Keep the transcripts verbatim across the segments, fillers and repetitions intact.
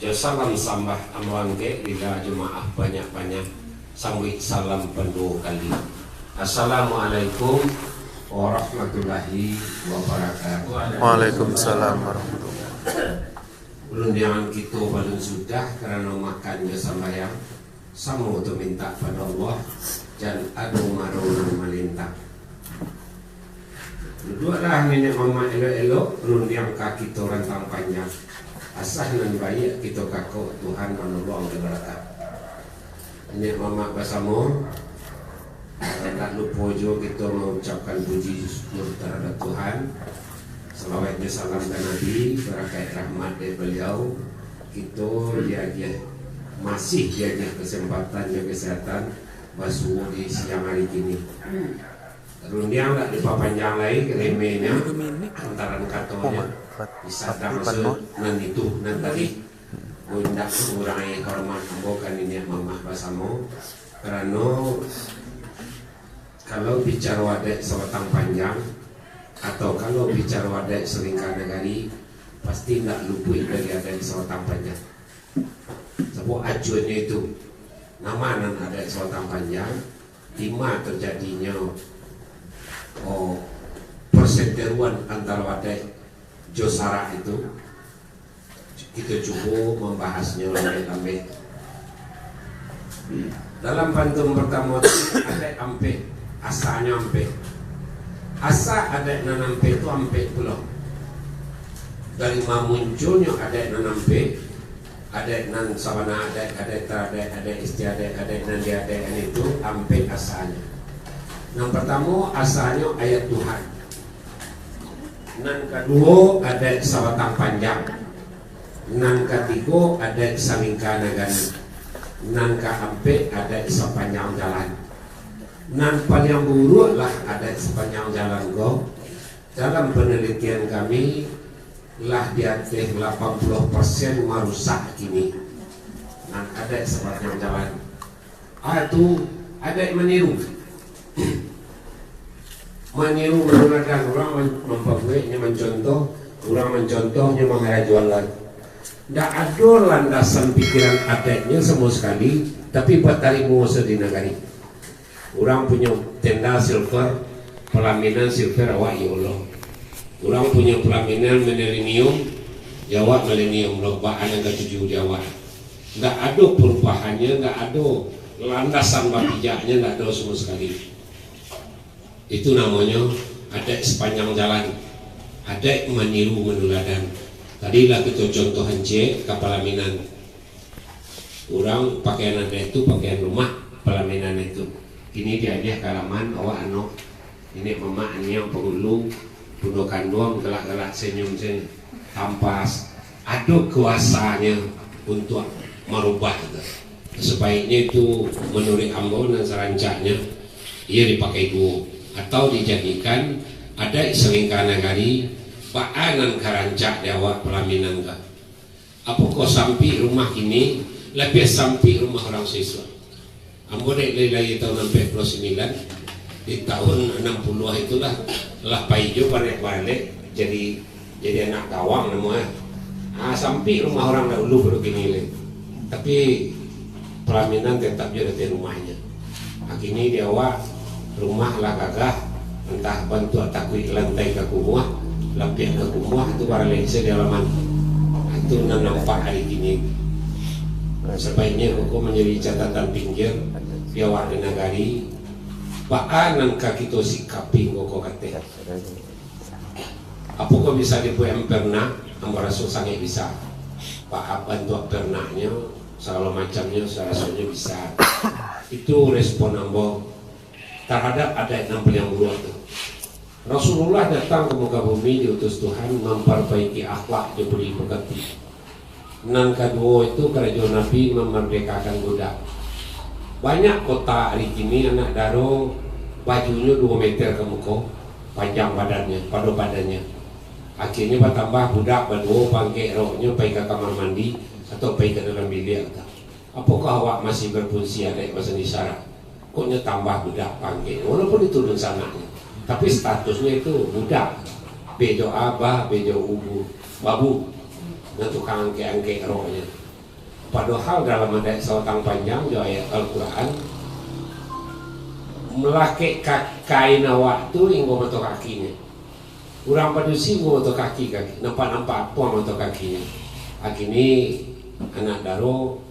Jo salam sambah ambo angkek, rila jo maaf banyak-banyak, sambuik salam panduo kali. Assalamualaikum warahmatullahi wabarakatuh. Waalaikumsalam warahmatullahi. Rundiangan kito balun sudah karano makan jo sambayang, samo tu mintak pado Allah, jan ado maro nan malintang. Duduaklah niniak mamak elok-elok, rundiang ka kito rantang panjang. Asa nan baiak kito kakok, Tuhan manolong di balakang. Niniak mamak basamo, eh, tak lupo juo kito mangucapkan puji syukur tarhadap Tuhan. Salawat jo salam ka Nabi, barakaik rahmat dari Baliau, kito diagiah, masih diagiah kasempatan jo kasehatan basuo di siang hari kini. Rundiang dak dipapanjang lai, remehnyo, antaran katonyo, bisa maksud nan itu, nan tadi. Indak mangurangi hormat ambo ka niniak mamak basamo, karano kalau bicaro adaik sabatang panjang, atau kalau bicaro adaik salingka nagari, pasti indak lupuik dari adaik sabatang panjang. Sabab acuannyo itu, nama nan adaik sabatang panjang, di ma terjadinyo, oh, perseteruan antaro adaik jo sarak itu, kito cubo mambahasnyo lambek-lambek. Dalam pantun partamo tu, adaik ampek, asanyo ampek. Asa adaik nan ampek tu ampek pulo. Dari ma munculnyo adaik nan ampek, adaik nan sabana adaik, adaik taradaik, adaik istiadaik, adaik nan diadaik-an itu ampek asanyo. Nan partamo, asanyo ayat Tuhan. Nan kaduo, adaik sabatang panjang. Nan katigo, adaik salingka nagari. Nan kaampek, adaik sapanjang jalan. Nan paliang buruak lah adaik sapanjang jalan ko, dalam panalitian kami, lah di ateh lapan puluah persen marusak kini. Nan adaik sapanjang jalan. Ah, tu adaik maniru. Maniru manuladan, urang man-, mampabueknyo mancontoh, urang mancontohnyo mangarajoan lai. Ndak ado landasan pikiran adaiknyo samo sakali, tapi batarimo sadinagari. Urang punyo tenda silver, palaminan silver, awak iyo lo. Urang punyo palaminan milenium, yo awak milenium lo, baa nan katuju di awak. Ndak ado parubahannyo, ndak ado landasan bapijaknyo, ndak ado samo sakali. Itu namonyo adaik sapanjang jalan, adaik maniru manuladan. Tadi lah kito contohan ciek ka palaminan. Urang pakaian adaik tu pakaian rumah, palaminan itu. Kini diagiah ka laman, awak anok, niniak mamak, aniang, pangulu, bundo kanduang, galak-galak, senyum-senyum, tampas, ado kuasanyo untuak marubah tu. Sabaiknyo itu, manuruik ambo nan sarancaknyo, iyo dipakai duo, atau dijadikan adaik salingka nagari, baa nan ka rancak di awak palaminan tu. Apokoh sampik rumah kini, labiah sampik rumah urang sisuak. Ambo dek lai lahia tahun ampek puluah sambilan, di tahun anam puluah itulah, lah pai jo barek-barek, jadi, jadi anak gawang namo eh. Ah, sampik rumah urang dahulu baru kini lai. Tapi, palaminan tetap jo di ateh rumahnyo. Ah, kini di awak, rumah lah gagah, antah bantuak takuik lantai ka kumuah, lapiah ka kumuah, tu baralek se di alaman. Ah, tu nan nampak ari kini. Sabaiknyo koko manjadi catatan pinggir di awak di nagari, baa nan ka kito sikapi koko kateh. Apokoh bisa dibuek pernah? Ambo raso sangaik bisa. Baa bantuak pernahnyo, sagalo macamnyo, sarasonyo bisa. Itu respon ambo tarhadap adaik nan paliang buruak tu. Rasulullah datang ka muka bumi diutus Tuhan mamparbaiki akhlak jo budi pekerti. Nan kaduo itu karajo Nabi mamardekakan budak. Banyak kota ari kini anak daro bajunyo duo meter ka muko, panjang badannyo, pado badannyo. Akhirnyo batambah budak baduo pangkek roknyo pai ka kamar mandi atau pai ka dalam biliak tu. Apokoh awak masih berfungsi adaik basandi sara? Kok nyo tambah budak pangkek, walaupun itu dunsanaknyo, tapi statusnyo itu budak. Bejo abah, bejo ubu, babu, nan tukang angkek-angkek roknyo. Padohal dalam adaik sabatang panjang jo ayat Al-Quran, malakek ka-, kain awak tu inggo mato kakinyo. Urang padusi inggo mato kaki, kaki, nampak-nampak apo mato kakinyo. Kini anak daro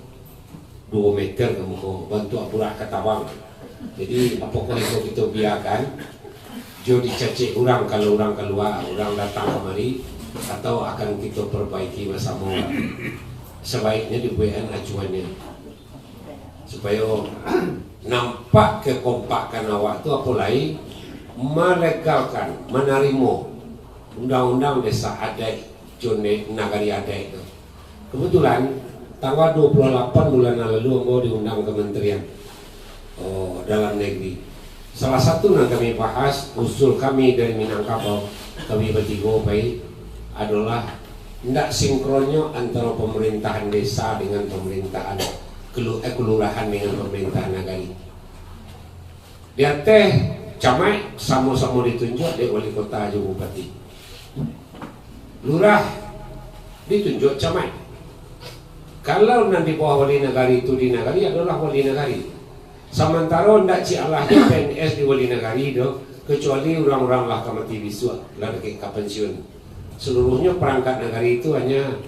duo meter ka muko, bantuak burak katabang. Jadi, apokoh iko kito biakan, jo dicacek urang kalau urang kalua, urang datang kamari, atau akan kito perbaiki basamo? Sabaiknyo dibuekan acuannyo, supayo nampak kekompakan awak tu, apo lai malegalkan, manarimo undang-undang desa adaik jo ne-, nagari adaik tu. Kebetulan, tanggal dua puluh lapan bulan nan lalu, ambo diundang Kementerian, oh, Dalam Negeri. Salah satu nan kami bahas, usul kami dari Minangkabau, kami batigo pai, adolah ndak sinkronnyo antaro pemerintahan desa dengan pemerintahan kelu-, eh, kelurahan dengan pemerintahan nagari. Di ateh camaik samo-samo ditunjuak dek wali kota jo bupati. Lurah ditunjuak camaik. Kalau nan di bawah wali nagari tu di nagari, adolah wali nagari. Samantaro ndak cik alah jo P N S di wali nagari tu, kecuali urang-urang lah ka mati bisuak, lah dakek ka pensiun. Seluruhnyo perangkat nagari tu hanya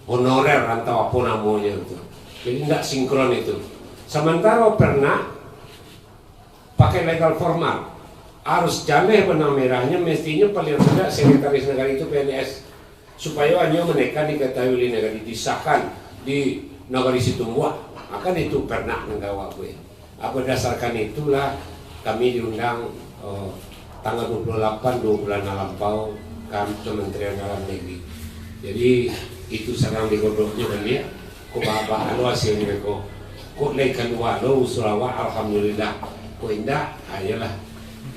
honorer atau apo namonyo tu. Jadi ndak sinkron itu. Samantaro Pernak pakai legal formal. Harus jaleh benang merahnyo, mestinyo paling tidak sekretaris nagari itu P N S. Supayo hanyo menekan diketahui oleh nagari, disahkan di nagari Situmbuak. Mako itu Pernak nan ka awak buek. Berdasarkan itulah kami diundang, eh, tanggal dua puluh lapan dua bulan nan lampau ka Kementerian Dalam Negeri. Jadi, itu sadang digodoknyo baliak. Kok baa lo hasilnyo ko? Kok lai kalua lo usul awak, alhamdulillah. Kok indak, ah, iyolah.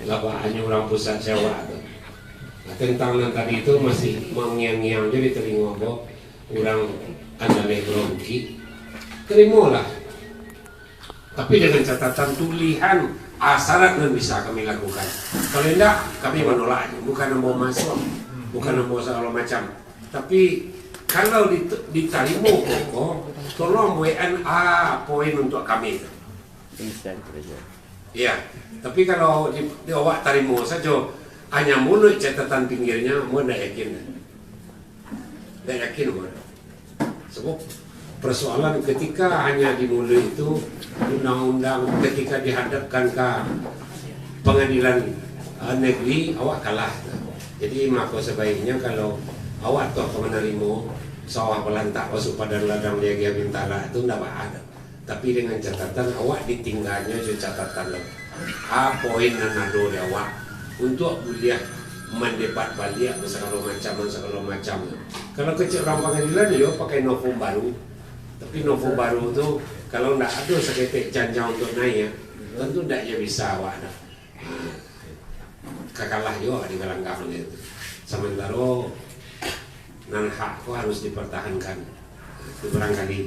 Lah baanyo urang pusat se awak tu. Nah, tentang nan tadi tu masih mangiang-ngiang jo di talingo ambo, urang Andaleh Bukik. Tarimolah. Tapi dengan catatan tulihan, ah, syarat nan bisa kami lakukan. Kalau indak, kami manolak. Bukan ambo masuak, bukan ambo sagalo macam. Tapi, kalau dit-, ditarimo pokok, tolong buekan A poin untuak kami tu. Instan kerja. Iya, tapi kalau di, di awak tarimo sajo, hanya muluik catatan pinggirnyo, ambo ndak yakin. Ndak yakin ambo. Sabab persoalan ketika hanya di muluik itu, undang-undang ketika dihadapkan ka pengadilan, eh, negeri, awak kalah. Jadi, mako sabaiknyo kalau awak tu ka manarimo sawah balantak masuak padan ladang diagiah bintara tu, ndak baa doh. Tapi dengan catatan awak ditingganyo jo catatan lo. A poin nan ado di awak untuak buliah mandebat baliak basagalo macam, basagalo macam. Kalau kecek urang pangadilan, iyo pakai novum baru. Tapi novum baru tu, kalau ndak ado saketek janjang untuak naiak, tantu ndak iyo bisa awak doh. Ka kalah juo di galanggang dia tu. Samantaro nan hak ko harus dipertahankan. Itu barangkali.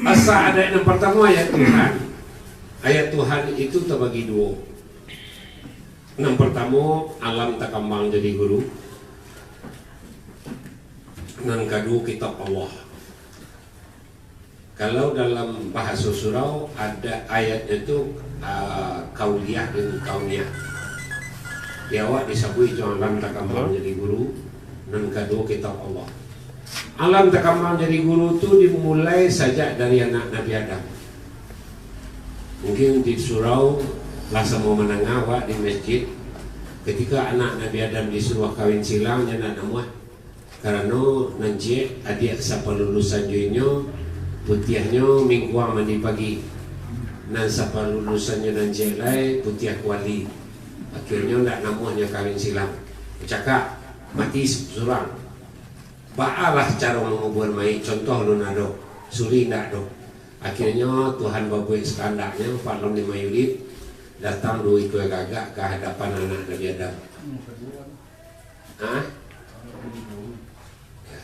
Asa adaik nan partamo ayat Tuhan. Ayat Tuhan itu tabagi duo. Nan partamo, alam takambang jadi guru. Nan kaduo, kitab Allah. Kalau dalam bahaso surau, ada ayatnyo tu, ah, kauliah dan kauniah. Di awak disabuik jo alam takambang jadi guru, nan kaduo kitab Allah. Alam takambang jadi guru tu dimulai sajak dari anak Nabi Adam. Mungkin di surau lah samo mandanga awak di masjid, ketika anak Nabi Adam disuruah kawin silang, nyo ndak namuah. Karano nan ciek adiak sapalulusan jo inyo, putiahnyo mingkuang mandi pagi. Nan sapalulusan jo nan ciek lai, putiah kuali. Akhirnyo ndak namuah nyo kawin silang. Bacakak, mati surang. Baalah caro mangubuan mayik, contoh lun ado, suri ndak ado. Akhirnyo Tuhan babuek sakandaknyo, Pak Lon di Mayulit, datang duo ikua gagak ka hadapan anak Nabi Adam. Ha? Ya.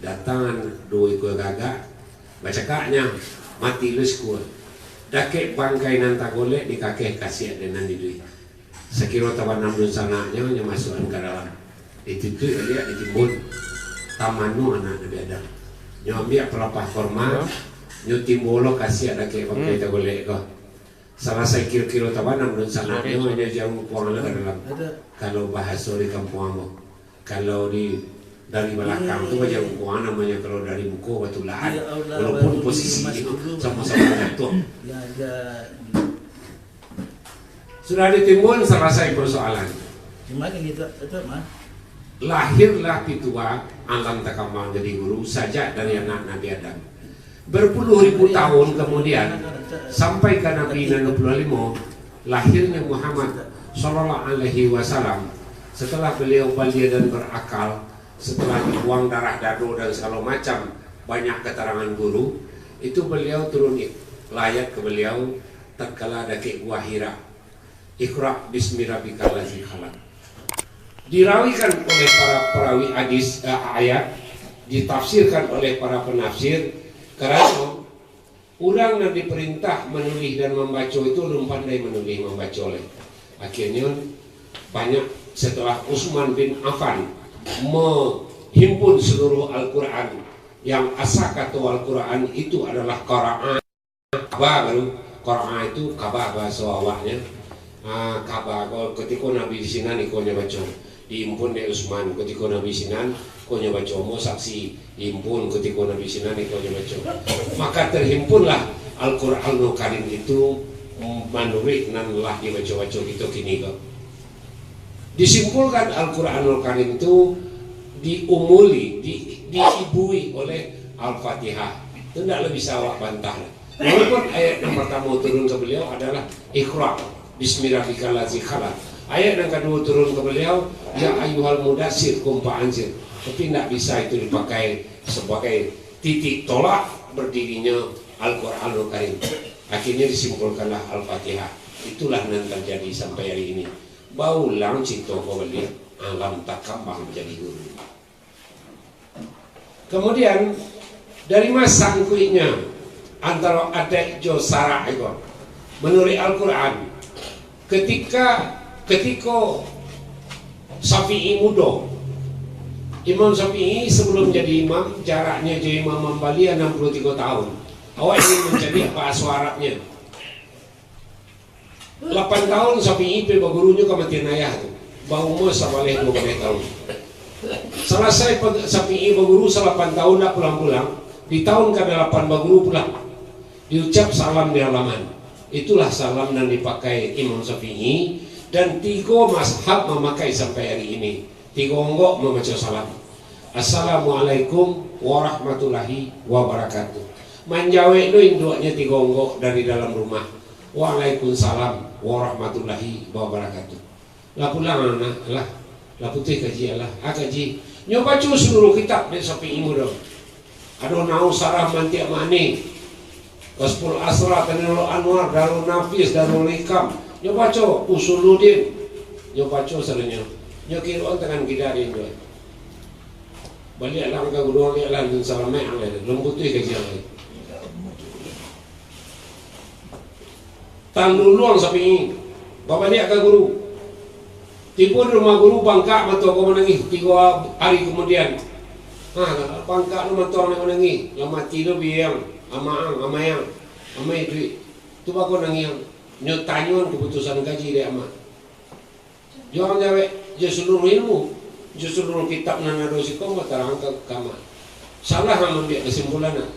Datang duo ikua gagak, bacakaknyo, mati lu sikua. Dakek bangkai nan tagolek dikakeh kasiak dek nan iduik. Sakiro tabanam dunsanaknyo, nyo masuakan ka dalam. Ditutuik baliak, ditimbun. Tamanu anak Nabi Adam. Nyo ambiak palapah korma, nyo timbo lo kasiak dakek bangkai tagolek ko. Salasai kiro-kiro tabanam dunsanak nyo, nyo jangkuang lah ka dalam. Kalau bahaso di kampuang ambo, kalau di, dari balakang tu bajangkuang namonyo, kalau dari muko batulaan. Walaupun posisi samo-samo jatuah. Sudah ditimbun, salasai persoalan. Lahirlah pituah alam takambang jadi guru sajak dari anak Nabi Adam. Berpuluh ribu tahun kemudian, sampai ka Nabi nan duo puluah limo, lahirnya Muhammad sallallahu alaihi wasallam. Setelah beliau baligh dan berakal, setelah dibuang darah dado dan segala macam banyak keterangan guru, itu beliau turun i-, layat ke beliau tatkala dakek Gua Hira. Iqra bismi rabbikal ladzi khalaq. Dirawikan oleh para perawi hadis, eh, ayat, ditafsirkan oleh para penafsir, karano urang nan diperintah manulih dan mambaco itu alun pandai manulih mambaco lai. Akhirnyo, banyak setelah Utsman bin Affan menghimpun seluruh Al-Quran, yang asa kato Al-Quran itu adalah qara'a, kaba baru, qara'a itu kaba bahaso awaknyo. Ah, kaba ko, kutiko Nabi di sinan, iko nyo baco. Diimpun dek Utsman, kutiko Nabi sinan, ko nyo baco, ambo saksi, diimpun, kutiko Nabi sinan, iko nyo baco. Maka terhimpunlah Al-Quranul Karim itu, mm, manuruik nan lah dibaco-baco kito kini ko. Disimpulkan Al-Quranul Karim itu diumuli, di, diibui oleh Al-Fatihah. Itu ndak lah bisa awak bantah lah. Walaupun ayat nan partamo turun ka baliau adalah Iqra, bismi rabbikal ladzi khalaq. Ayat nan kaduo turun ka baliau, ya ayyuhal mudatsir, qum fa anzir. Tapi ndak bisa itu dipakai sabagai titik tolak berdirinya Al-Quranul Karim. Akhirnya disimpulkanlah Al-Fatihah. Itulah nan terjadi sampai hari ini. Baulang cito ko baliak, alam takambang jadi guru. Kemudian, dari ma sangkuiknyo antaro adaik jo sarak iko? Manuruik Al-Quran, ketika, ketiko Syafi'i mudo, Imam Syafi'i sebelum jadi imam, jaraknyo jo Imam Hambali anam puluah tigo tahun. Awak ingin mancaliak bahaso Arabnyo. Lapan tahun Syafi'i pai bagurunyo kamatian ayah tu, baumua sabaleh duo baleh tahun. Salasai pa-, Syafi'i baguru salapan tahun dak pulang-pulang, di tahun kadalapan baguru pulang. Diucap salam di halaman. Itulah salam nan dipakai Imam Syafi'i, dan tigo mazhab mamakai sampai hari ini. Tigo onggok mambaco salam. "Assalamualaikum warahmatullahi wabarakatuh." Manjawek tu induaknyo tigo onggok dari dalam rumah. "Waalaikumsalam warahmatullahi wabarakatuh." Lah pulang anak, lah. Lah putuih kaji, lah. Ah, kaji. Nyo baco saluruah kitab dek Syafi'i mudo. Ado Nahu Sarah Mantiq Ma'ani, Kasyful Asrar, Tanwirul Anwar, Darun Nafis, Darul Hikam. Nyo baco Usuluddin. Nyo baco sadonyo. Nyo kiroan tangan kida di induak. Baliak lah ka guru, baliak lah, alun salamaik lai, alun putuih kaji lai. Taluluang Syafi'i, babaliak ka guru. Tibo di rumah guru, bangkak mato ko manangih, tigo ari kamudian. Ha, bangkak tu mato anak manangih, lah mati tu biang, amak ang, amai ang, amai duik. Tu bako nangiang, nyo tanyoan kaputusan kaji dek amak. Jan jawek jo saluruah ilmu, jo saluruah kitab nan ado siko, batarang ka, ka amak. Salah ang mambiak kasimpulan, nak.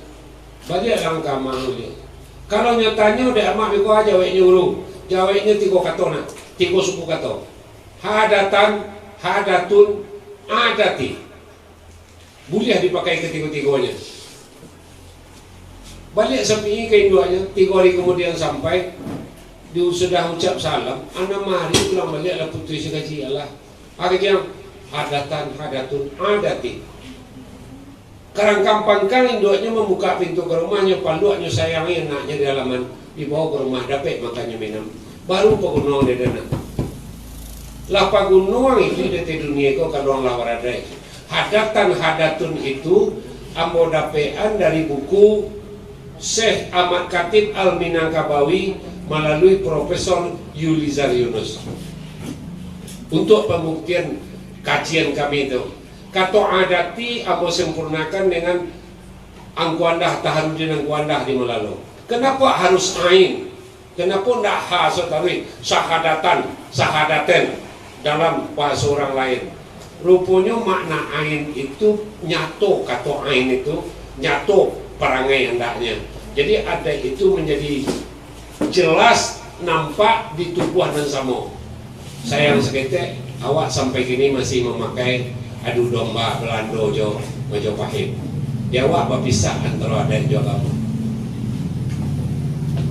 Baliak ang ka amak ang baliak. Kalau nyo tanyo dek amak beko, a jaweknyo guru, jaweknyo tigo kato, nak. Tigo suku kato. Hadatan, hadatun, adati. Buliah dipakai katigo-tigonyo. Baliak Syafi'i ka induaknyo, tigo ari kamudian sampai, di sudah ucap salam, anam ari pulang baliak lah putuih sakaji, alah. Ari diang, hadatan, hadatun, adati. Karangkang pangkang induaknyo mambukak pintu ka rumahnyo, paluaknyo sayangi anaknyo di halaman, dibawo ka rumah, dapek makannyo minum. Baru pagunoan dek anak. Lah pagunoan itu di ateh dunia ko, kaluang lah baradaik. Hadatan hadatun itu ambo dapekan dari buku Syekh Ahmad Khatib Al-Minangkabawi malalui Profesor Yulizar Yunus. Untuk pambuktian kajian kami tu, Kato adati ambo sempurnakan dengan Angku Andah, Taharudin Angku Andah di Malalo. Kenapa harus ain? Kenapa ndak ha, so taruih sahadatan, sahadaten dalam bahasa orang lain? Ruponyo makna ain itu nyato, kato ain itu nyato parangai andaknya. Jadi, adaik itu menjadi jelas nampak di tubuah nan samo. Sayang saketek, awak sampai kini masih mamakai adu domba Balando jo Majapahit. Di awak bapisah antaro adaik jo agamo.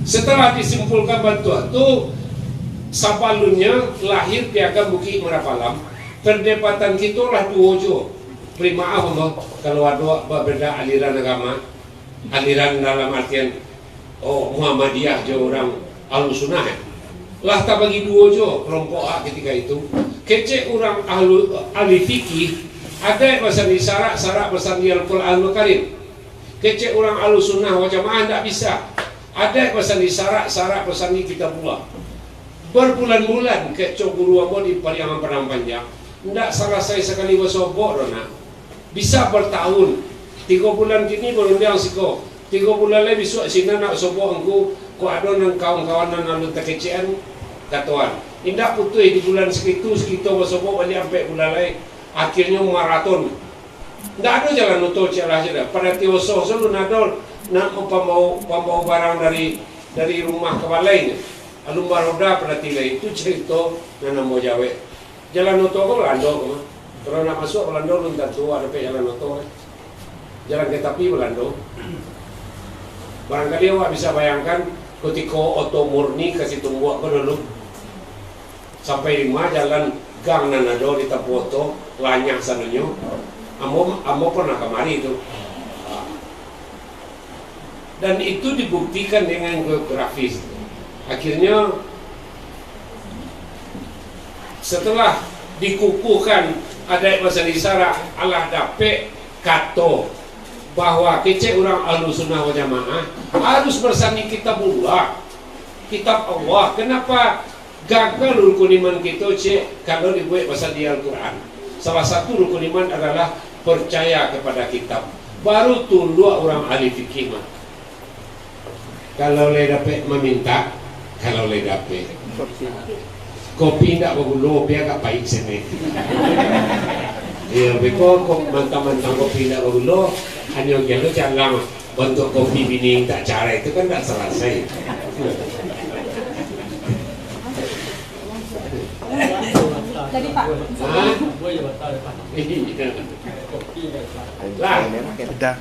Setelah disimpulkan bantuak tu, sabalumnyo lahir Piagam Bukik Marapalam, perdebatan kito lah duo jo. Bari maaf, ambo, kalau ado babeda aliran agama, aliran dalam artian, oh, Muhammadiyah jo urang Ahlussunnah, eh. Lah tabagi duo jo kelompok awak ketika itu. Kecek urang ahlu, ahli fikih, adaik basandi syarak, syarak basandi Al-Quranul Karim. Kecek urang Ahlussunnah wal Jamaah ndak bisa. Adaik basandi syarak, syarak basandi Kitabullah. Berbulan-bulan kecek guru ambo di Pariangan Padang Panjang, ndak salasai sakali basobok doh, nak. Bisa bertahun. Tigo bulan kini barundiang siko. Tigo bulan lai bisuak sinan nak sobok angku, kok ado nan kawan-kawan nan alun takecekan, katoan. Indak putuih di bulan sakitu, sakito basobok baliak ampek bulan lai. Akhirnyo maraton. Ndak ado jalan oto, cek lah, cek lah. Padati Osoh se alun ado nak pambao, pambao barang dari, dari rumah ka balai nyo. Alun baroda padati lai. Itu carito nan ambo jawek. Jalan oto ko Balando ko mah. Kalau nak masuak Balando alun tantu ado dapek jalan oto, eh. Jalan kereta api Balando. Barangkali awak bisa bayangkan, kutiko oto murni ka Situmbuak ko dulu. Sampai di ma jalan gang nan ado ditampuah oto, lanyah sadonyo. Ambo, ambo pernah kamari tu. Dan itu dibuktikan dengan geografis. Akhirnyo, setelah dikukuhkan adaik basandi syarak, alah dapek kato bahwa kecek urang Ahlussunnah wal Jamaah harus basandi Kitabullah, Kitab Allah. Kenapa gagal rukun iman kito, cek, kalau dibuek basandi Al-Quran? Salah satu rukun iman adalah percaya kepada kitab. Baru tunduak urang ahli fikih mah. Kalau lai dapek mamintak, kalau lai dapek. Kopi indak bagulo, bia agak paik saketek. Iyo, beko ko-, mantang-mantang kopi indak bagulo, hanyo galo jalang bantuak kopi bini mintak carai tu kan indak salasai. Jadi, Pak, hah? Lah. Sudah.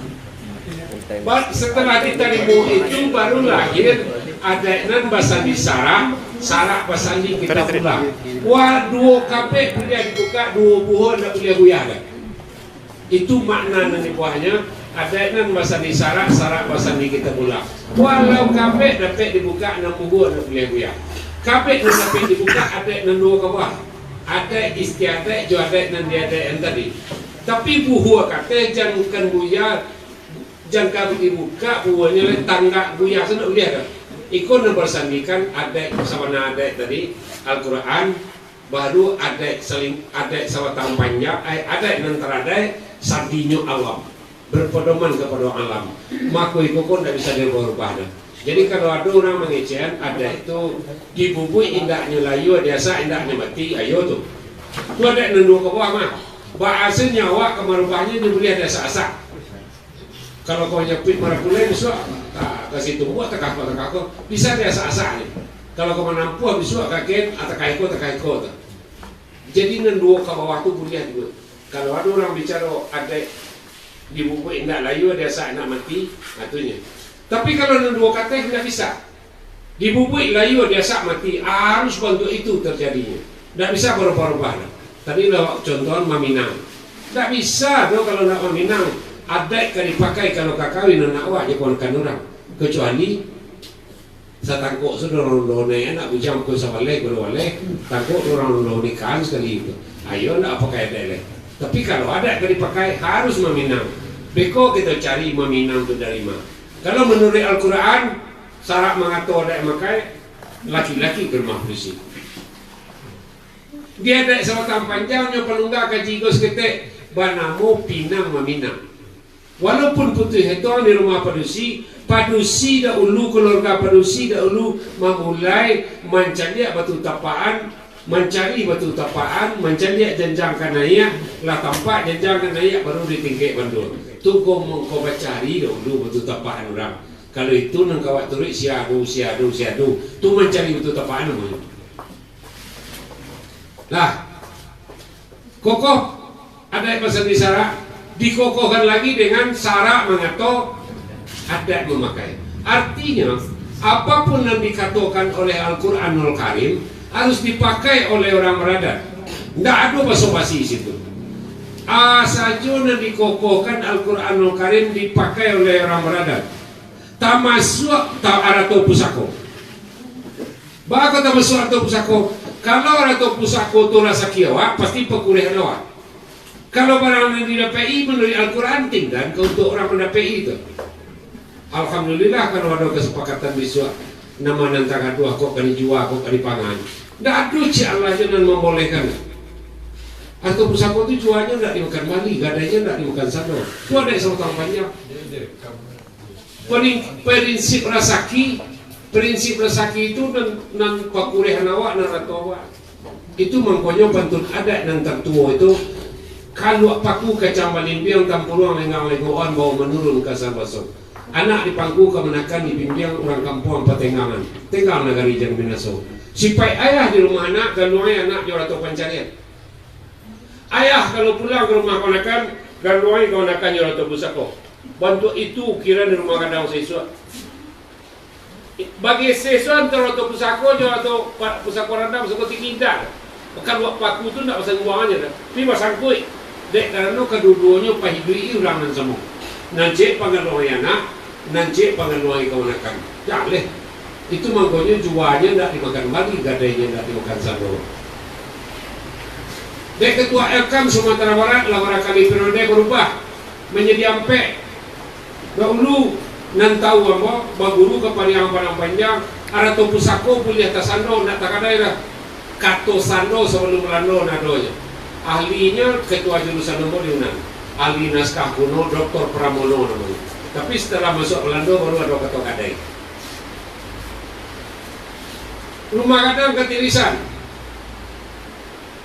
Ba-, setelah ditarimo itu, baru lahir adaik nan basandi syarak, syarak basandi Kitabullah. Wah, duo kabek buliah dibukak, duo buah ndak buliah guyah doh. Itu makna nan dibuahnyo, adaik nan basandi syarak, syarak basandi Kitabullah. Walau kabek dapek dibukak, nan buah ndak buliah guyah. Kabek nan dapek dibukak, adaik nan duo ka bawah. Adaik istiadaik jo adaik nan diadaikan tadi. Tapi buah kateh jankan guyah, Jan ka dibukak buahnyo lai, tanggak guyah tu ndak buliah doh. Iko nan basandikan adaik sabana adaik tadi, Al-Quran, baru adaik saling, adaik sabatang panjang, ai, adaik nan taradaik sandinyo alam, berpedoman kapado alam. Mako iko ko ndak bisa dirubah-rubah doh. Jadi kalau ado urang mangecekan adaik tu, dibubuik indaknyo layua, diasak indaknyo mati, ayo tu. Tu adaik nan duo ka bawah mah. Bahaso nyo awak ka marubahnyo nyo buliah diasak-asak. Kalau kau nyapuik marapulai bisuak, ah, ka situ buah takah ko, takah ko, bisa diasak-asak ni. Kalau kau manampuah bisuak ka ken, ah, takah iko, takah iko tu. Jadi nan duo ka bawah tu buliah juo. Kalau ado urang bicaro adaik dibubuik indak layua, diasak indak mati, ah, tu nyo. Tapi kalau nan duo kateh indak bisa. Dibubuik layua, diasak mati, arus bantuak itu tarjadinyo. Ndak bisa barubah-rubah doh. Tadi lah awak contohan maminang. Ndak bisa doh kalau ndak maminang. Adaik ka dipakai kalau ka kawin anak awak jo kamanakan urang. Kecuali satangkok sudah urang ulo naiak anak bujang pukul sabaleh, pukul duo baleh, tangkok urang ulo nikahan sakali itu. Ayo ndak pakai adaik lai. Tapi kalau adaik ka dipakai, harus maminang. Beko kito cari maminang tu dari ma. Kalau manuruik Al-Quran, Syarak mangato adaik makai, laki-laki ka rumah padusi. Di adaik sabatang panjang nyo palungga kaji ko saketek, Banamo pinang maminang. Walaupun putuih eto di rumah padusi, padusi dahulu, keluarga padusi dahulu mamulai mancaliak batu tapaan, mancari batu tapaan, mancaliak janjang ka naiak, lah tampak janjang ka naiak, baru di tingkek bandua. Tu ko mangko bacari dahulu batu tapaan urang. Kalau itu nan kawak turuik, sia ado, sia ado, sia ado. Tu mancari batu tapaan namonyo. Lah, kokoh adaik basandi sarak, dikokohkan lagi dengan sarak mangato adaik mamakai. Artinya, apapun yang dikatokan oleh Al-Quranul Karim harus dipakai oleh orang baradat. Ndak ado basa-basi situ. A sajo nan dikokohkan Al-Quranul Karim dipakai oleh orang baradat. Tamasuak ta-, arato pusako. Baa kok tamasuak arato pusako? Kalau arato pusako tu rasaki awak, pasti pakurehan awak. Kalau barang nan didapek-i manuruik Al-Quran, tinggan ka untuak urang mandapek-i tu. Alhamdulillah, kalau ado kasapakatan bisuak, nama nan tagaduah kok ka dijua, kok ka dipangan. Ndak ado cik Allah jo nan mambolehkan. Arato pusako tu juanyo ndak dimakan bali, gadainyo ndak dimakan sando. Tu adaik sabatang panjang. Peri-, prinsip rasaki, prinsip rasaki itu nan, nan pakurehan awak, nan arato awak. Itu mangkonyo pantun adaik nan tatuo itu, kaluak paku kacang balimbiang, tampuruang lenggang legoan, bawo manurun ka sabaso. Anak di pangku kamanakan, dibimbiang urang kampuang patenggangan, tenggang nagari jan binaso. Sipaik ayah di rumah anak, galuangi anak jo arato pancarian. Ayah kalau pulang ka rumah kamanakan, galuangi kamanakan jo arato pusako. Bantuak itu ukiran di rumah gadang saisuak. Bagese suan antaro arato pusako jo arato pa-, pusako randah, pusako tinggi, indak. Kaluak paku tu ndak basangguangan jo, tapi basangkuik. Dek karano kaduo-duonyo pahiduik-i urang nan samo. Nan ciek pangaluangi anak, nan ciek pangaluangi kamanakan. Jaleh. Itu mangkonyo juanyo ndak dimakan bali, gadainyo ndak dimakan sando. Dek Ketua L K A M Sumatera Barat lah barakali periode barubah manjadi ampek. Dahulu, nan tahu ambo, baguru ka Pariang Padang Panjang, arato pusako buliah tasando, ndak takadai lah. Kato sando sabalun Balando nan adonyo. Ahlinyo ketua jurusan ambo di Unan. Ahli naskah kuno, Doktor Pramono namonyo. Tapi, setelah masuak Balando, baru ado kato kadai. Rumah gadang katirisan.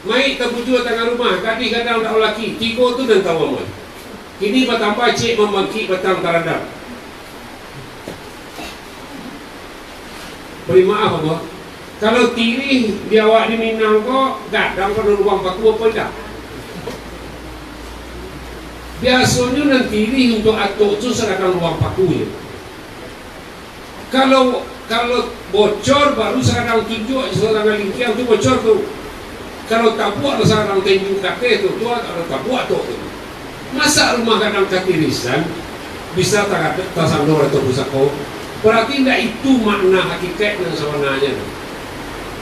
Mayik tabujua tangah rumah, gadih gadang dak balaki, tigo tu nan tahu amuah. Kini batambah ciek mambangkik batang tarandam. Bari maaf, Abah. Kalau tirih di awak di Minang ko, gadang pado lubang paku apo indak? Biasonyo nan tirih untuak atok tu sagadang lubang paku je. Kalau, kalau bocor, baru sagadang tunjuak, sagadang lingkiang tu bocor tu. Kalau tabuak, sagadang tunjuak kateh tu, tu ado tabuak tu. Masa rumah gadang katirisan, bisa ta-, tasando atau pusako? Berarti indak itu makna hakikat yang sabananyo tu.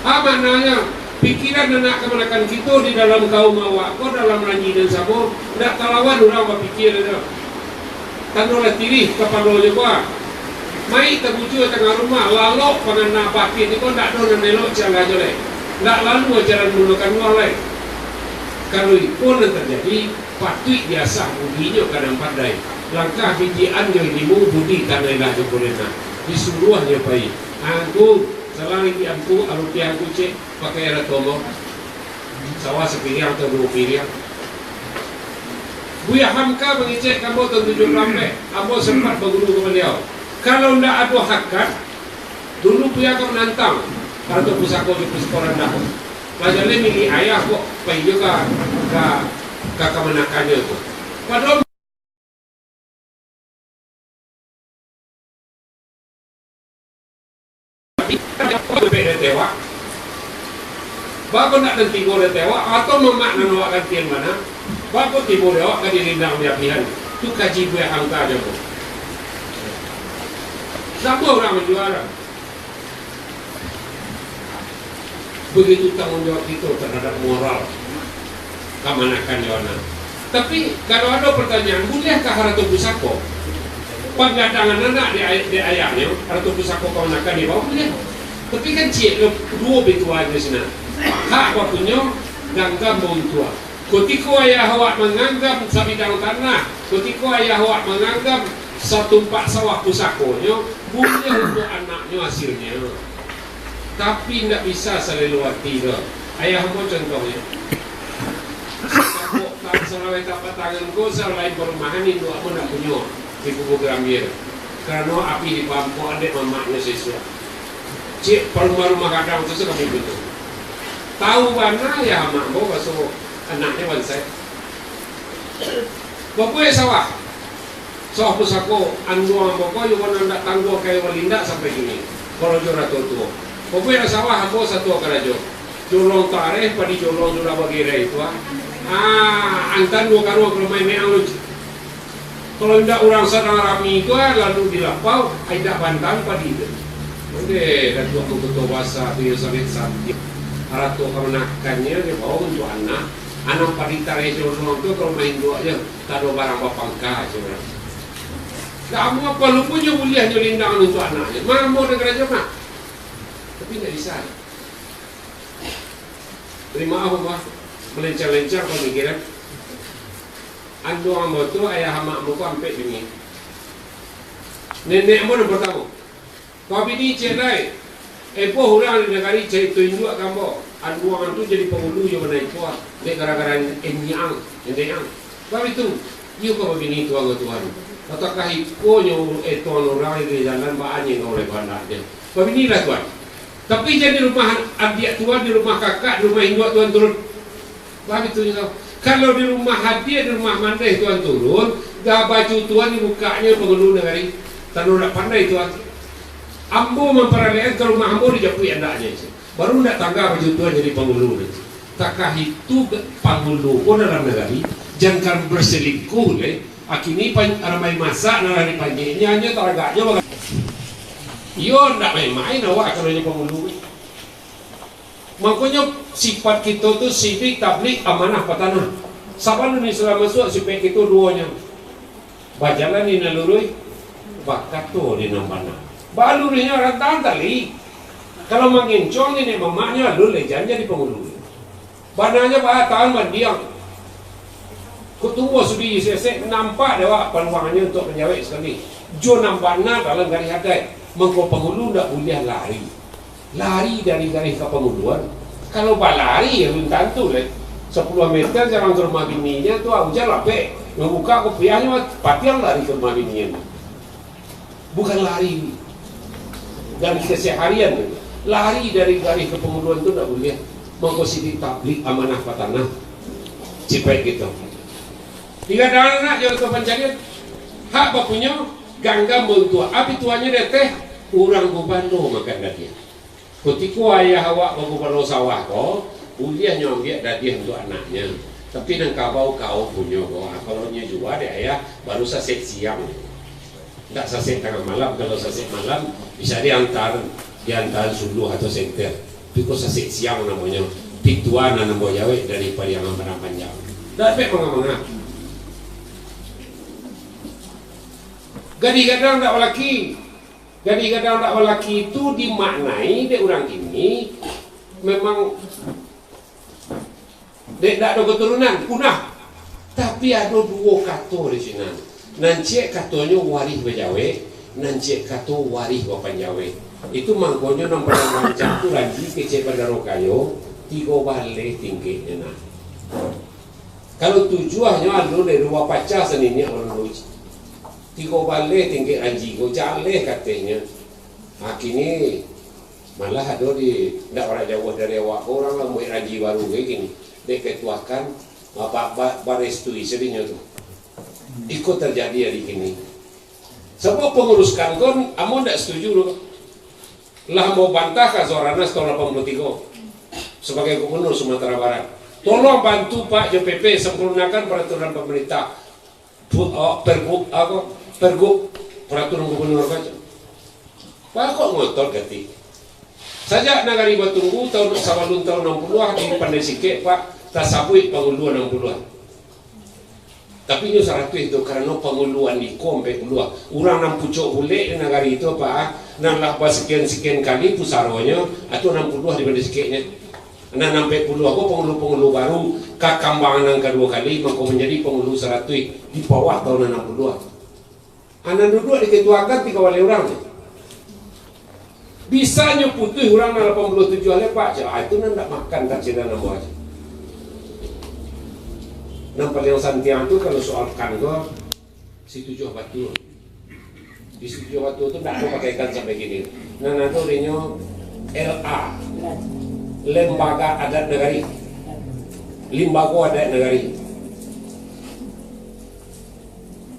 Ah, maknanyo, pikiran anak kamanakan kito di dalam kaum awak ko, dalam ranji nan samo, ndak talawan urang bapikia tu. Tando lah tirih kapalonyo ko, ah. Mayik tabujua tangah rumah, lalok pangana batin ko, ndak ado nan elok caliak jo lai. Ndak lalu ajaran mulo kanuang lai. Kalau iko nan tajadi, patuik diasah budinyo ka nan pandai. Langkah bijian jo ilimu, budi tanai lah jo kurena. Disuruahnyo pai. Angku, salang ibi angku, arupiah angku cek, pakai arato ambo. Sawah sapiriang atau duo piriang. Buya Hamka mangecek ka ambo tahun tujuah puluah ampek, ambo sempat baguru ka baliau. Kalau ndak ado hakat, dulu Buya ka manantang, atau pusako jo pusako randah. Lah jaleh milik ayah kok, pai jo ka, ka, ka kamanakannyo tu. Padahal Tapi, beko nak dan tibo dari tewak, atau mamak nan awak gantian mana? Beko tibo dari awak ka dirindang di apihan. Tu kaji Buya Hamka jago. Samo urang manjual. Begitu tanggung jawab kito terhadap moral kamanakan Yohanes. Tapi, kalau ado pertanyaan, buliahkah harato pusako? Panggadangan anak di ay-, di ayahnyo, harato pusako kamanakan dibawa, buliah. Tapi kan ciek lo, duo bituanyo sinan. Hak bapunyo, ganggam bauntuang. Kutiko ayah awak manganggam sabidang tanah, kutiko ayah awak manganggam satumpak sawah pusakonyo, buliah untuak anaknyo hasilnyo. Tapi, indak bisa salelo ati doh. Ayah ambo contohnyo. Sakapok tang salaweh tapak tangan ko, salain parumahan induak ambo ndak punyo di Kubu Garambia. Karano api dipampok dek mamaknyo siswa. Cik, parumah-rumah gadang tu sakami pintu. Tahu bana ayah amak ambo baso anaknyo bansaik. Babuek sawah. Sawah pusako, anduang ambo ko iyo nan ndak tangguang kayo balindak sampai kini. Korojo rato tuo. Babuek sawah ambo satuo karajo. Jolong tareh, padi jolong sudah bagerai tu ah. Ah, antan duo karuang kalau main neang lu. Kalau indak urang sadang rami tu ah, lalu dilapau, ai indak bantahan padi tu. Ondeh, Datuak Mangkuto Basa tu iyo sangaik santiang. Arato kamanakannyo dibawa untuak anak. Anak padi tareh jolong tu kalau main duo je. Tado barang bapangka, cek urang. Ndak amuah, apo luponyo buliahnyo lindang untuak anaknyo. Mambo nagarajo mah. Tapi ndak bisa. Tarimo maaf, Bah. Malencang-lencang pamikiran. Anduang ambo tu, ayah amak ambo ko ampek bini. Nenek ambo nan partamo. Pabini ciek lai, epoh urang di nagari carito induak ka ambo, anduang tu jadi pangulu jo bana ipoh, dek gara-gara enyiang, endeang. Baitu, iyo ka babini tuan ko tuan. Patakah ikonyo etongan urang di jalan, baa nyo oleh bandaknyo. Babinilah tuan. Tapi jan di rumah adiak tuan, di rumah kakak, di rumah induak tuan turun. Baitu juo. Kalau di rumah adiak, di rumah mandeh tuan turun, baju tuan dibukaknyo pangulu nagari. Tando ndak pandai tuan. Ambo mamparaliakan ka rumah ambo dijapuik andaknyo. Baru ndak tangga baju tuan jadi pangulu. Takah itu pangulu ko dalam nagari, jankan berselingkuh leh. Akini pan-, ramai masak, nan lah dipanjeknyo, hanyo taragaknyo baga-, iyo ndak main-main awak kalau jadi pangulu. Mangkonyo, sifat kito tu sidik, tablik, amanah, patanah. Sabalun Islam masuak, sifat kito duonyo. Bajalan di nan luruih, bakato di nan bana. Baluruihnyo rantangan tali. Kalau mangincong niniak mamaknyo, alun lai jan jadi pangulu. Bananyo batahan bandiang. Kok tumbuah sudi sesek, nampak dek awak paluangnyo untuak manjawek sakali. Jo nan bana dalam garih adaik, mangko pangulu ndak buliah lari. Lari dari garih kapanguluan. Kalau balari, ya, belum tantu, leh. Sapuluah meter jalan ka rumah bininyo tu, ah, ujan lapek. Mambuka kupiahnyo, patiang lari ka rumah bininyo. Bukan lari dari keseharian tu. Lari dari garih kapanguluan tu ndak buliah. Mangko sidik tablik amanah patanah. Cipaik gitu. Tingga dalam nak jalan ka pancarian. Hak bapunyo, ganggam bauntuak. Api tuannyo di ateh, urang babalo makan dadiah. Kutiko ayah awak bagubalo sawah ko, buliahnyo ambiak dadiah untuak anaknyo. Tapi nan kabau kaum punyo ko, ah, kalau nyo jua dek ayah, baru sasek siang. Ndak sasek tangah malam, kalau sasek malam, bisa diantar, diantar suluah atau senter. Tapi ko sasek siang namonyo, pituan nan ambo jawek dari Pariangan Padang Panjang. Ndak dapek manga-manga. Gadih gadang ndak balaki. Gadih gadang ndak balaki tu dimaknai dek urang kini, memang dek ndak ado katurunan, punah. Tapi ado duo kato di sinan. Nan ciek katonyo warih bajawek, nan ciek kato warih bapanjawek. Itu mangkonyo nan paling rancak tu Ranji kecek Bandaro Kayo, tigo baleh tingkeknyo nah. Kalau tujuahnyo alun dek duo pacah saniniak alun lucu. Tigo baleh tingkek Ranji ko, jaleh katehnyo. Ha, kini malah ado di, ndak bara jauah dari awak ko, urang lah mambuek Ranji baru gai kini. Dek ketuakan, ba-, ba-, barestui sadinyo tu. Iko terjadi ari kini. Sabab pangurus kan ko, ambo ndak setuju tu. Lah ambo bantah ka Zohranas tahun lapan puluh tigo sabagai gubernur Sumatera Barat. Tolong bantu Pak jo P P sempurnakan peraturan pemerintah. Pu-, oh, pergub, apa? Pergub, peraturan gubernur ko. Pak kok ngotot gati. Sajak nagari batunggu tahun, sabalun tahun anam puluah di Pandai Sikek, Pak, tasabuik pangulu anam puluah. Tapi nyo saratuih tu, karano panguluan di ko ampek puluah. Urang nan pucok bulek di nagari tu, Pak, nan lah basakian-sakian kali pusaronyo, atau anam puluah di Pandai Sikeknyo. Nan ampek puluah ko pangulu-pangulu baru, ka kambangan nan kaduo kali, mangko manjadi pangulu saratuih di bawah tahun anam puluah. Anak duduak dikatuakan tigo baleh urang tu. Bisanyo putuih urang nan lapan puluah tujuah lepak, cak, ah, itu nan ndak makan, tak cina namo aja. Nan paling santiang tu kalau soal kan ko, si tujuah batu. Di si tujuah batu tu ndak ado pakaikan sampai kini. Nan ado dinyo L A, Lembaga Adat Nagari. Limbago Adat Nagari.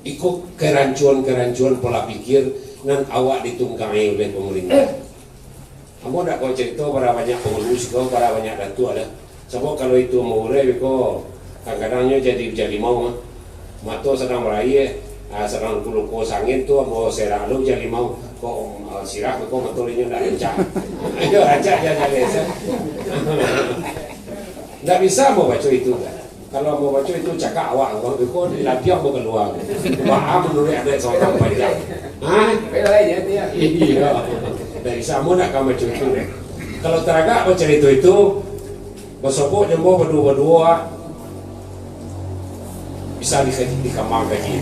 Iko kerancuan-kerancuan pola pikir nan awak ditunggangi oleh pemerintah. Ambo ndak ko carito bara banyak pangulu siko, bara banyak datuak dah. Sabab kalau itu ambo urai beko, kadang-kadang nyo jadi ujan limau mah. Mato sadang baraia, ah, sadang luko-luko sangin tu, ambo serak lo ujan limau. Kok, ah, sirah beko mato inyo ndak rancak. Iyo, rancak jan jaleh. Ndak bisa ambo baco itu. Kalau ambo baco itu cakak awak, ambo beko di lapiak ambo kalua. Baa manuruik adaik sabatang panjang. Ha? Iyo. Ndak bisa, ambo ndak ka baco itu. Kalau taragak bacarito itu, basobok jo ambo baduo-baduo, ah, bisa di-, dikambang kaji.